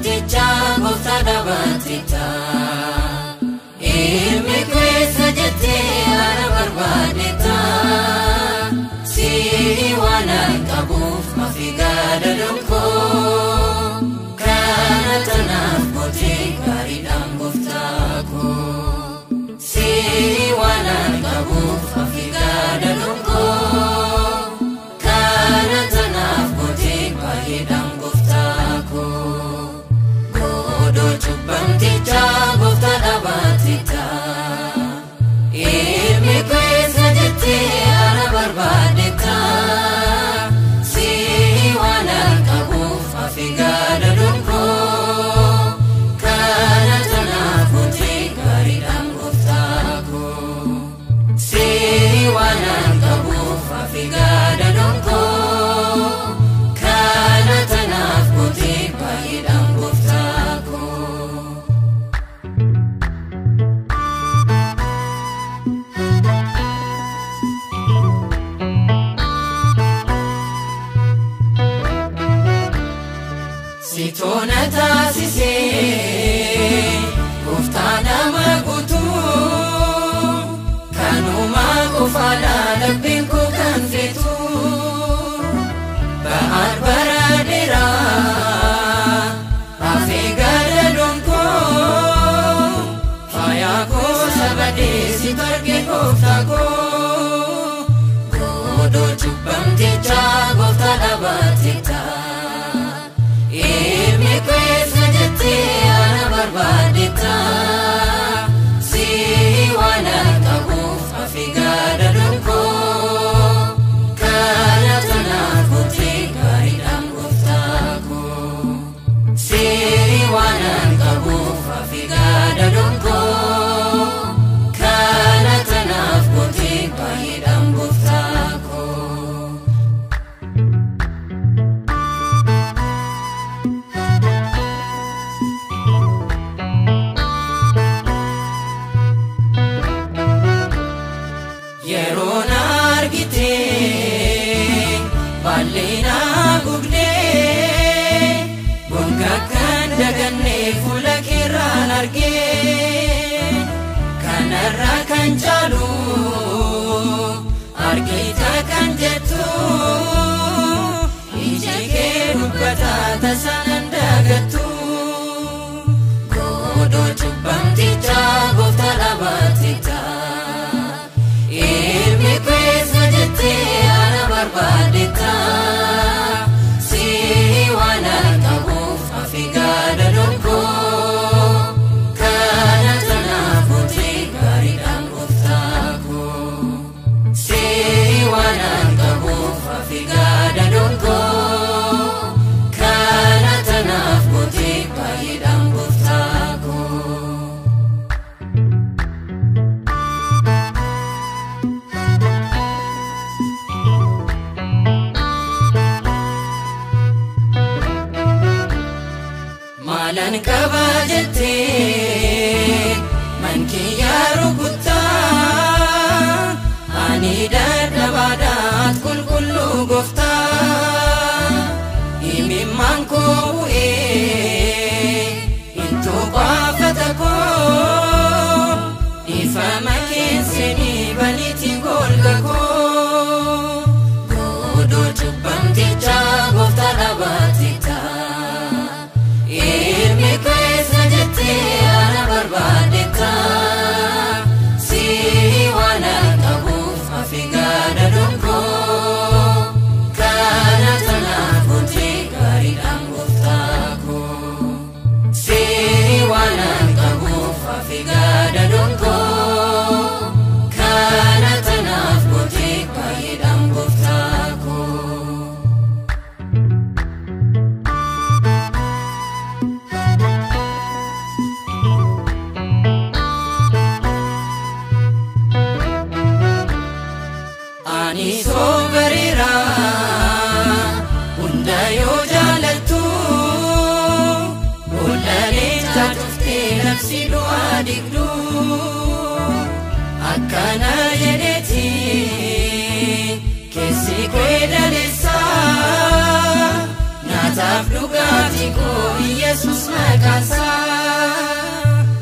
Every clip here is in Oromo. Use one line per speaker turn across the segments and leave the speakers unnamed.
cubbamticha gooftaa dhaabbatita. Ilmi keessa jettee ana barbaadeta. Si waan qabuuf mafi gaada donkoo. Kana tanaaf gootee gaariidhaan gooftaa koo. Si waan qabuuf mafi gaada donkoo. Kana tanaaf gootee baay'eedhaan gooftaa koo. Godoo cubbamticha gooftaa dhaabbatita. Ilmi keessa jettee ana barbaadeta. Si waan qabuuf mafi gaada donkoo. Kana tanaaf gootee gaariidhaan gooftaa koo. Si waan qabuuf mafi gaada donkoo. Kana tanaaf gootee baay'eedhaan gooftaa koo. Sitoona taasisee gooftaa nama guutuu kanuma qofaadha labbiin koo kan feetu ba'aan bara dheeraa hafee gara donkoo faayaa koo sabadee si arge gooftaa koo godoo cubbamticha gooftaa dhaabbatita. Ilmi keessa jettee ana barbaadeta. Si waan qabuuf mafi gaada donkoo. Kana tanaaf gootee gaariidhaan gooftaa koo. Si waan qabuuf mafi gaada donkoo. Kana tanaaf gootee baay'eedhaan gooftaa koo. Yeroo na argite baallee na gugdee gonka kan daganne fuula keerraan argee kanarraa kan caalu argita kan jettu iji kee dubbata tasaan dagattu godoo cubbamticha gooftaa dhaabbatita. Ilmi keessa jettee ana barbaadeta. Si waan qabuuf mafi gaada donkoo. Kana tanaaf gootee gaariidhaan gooftaa koo. Si waan qabuuf mafi gaada donkoo. Kana tanaaf gootee baay'eedhaan gooftaa koo. Maalan qaba jettee mankiyyaa rukuttaa ani dadhabaadhaat qulqulluu gooftaa himimmaan koo bu'ee hin tuqaafata koo dhiifama keessanii baniiti golga koo godoo cubbamticha gooftaa dhaabbatita. Ilmi keessa jettee ana barbaadeta. Si waan qabuuf mafi gaada donkoo. Kana tanaaf gootee gaariidhaan gooftaa. Jireenyaaf dhugaatii koo Yesuus maqaansaa.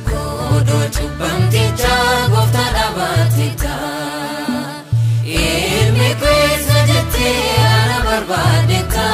Godoo cubbamtichaa gooftaa dhaabateetta. Ilmi keessa jettee ana barbaadetta.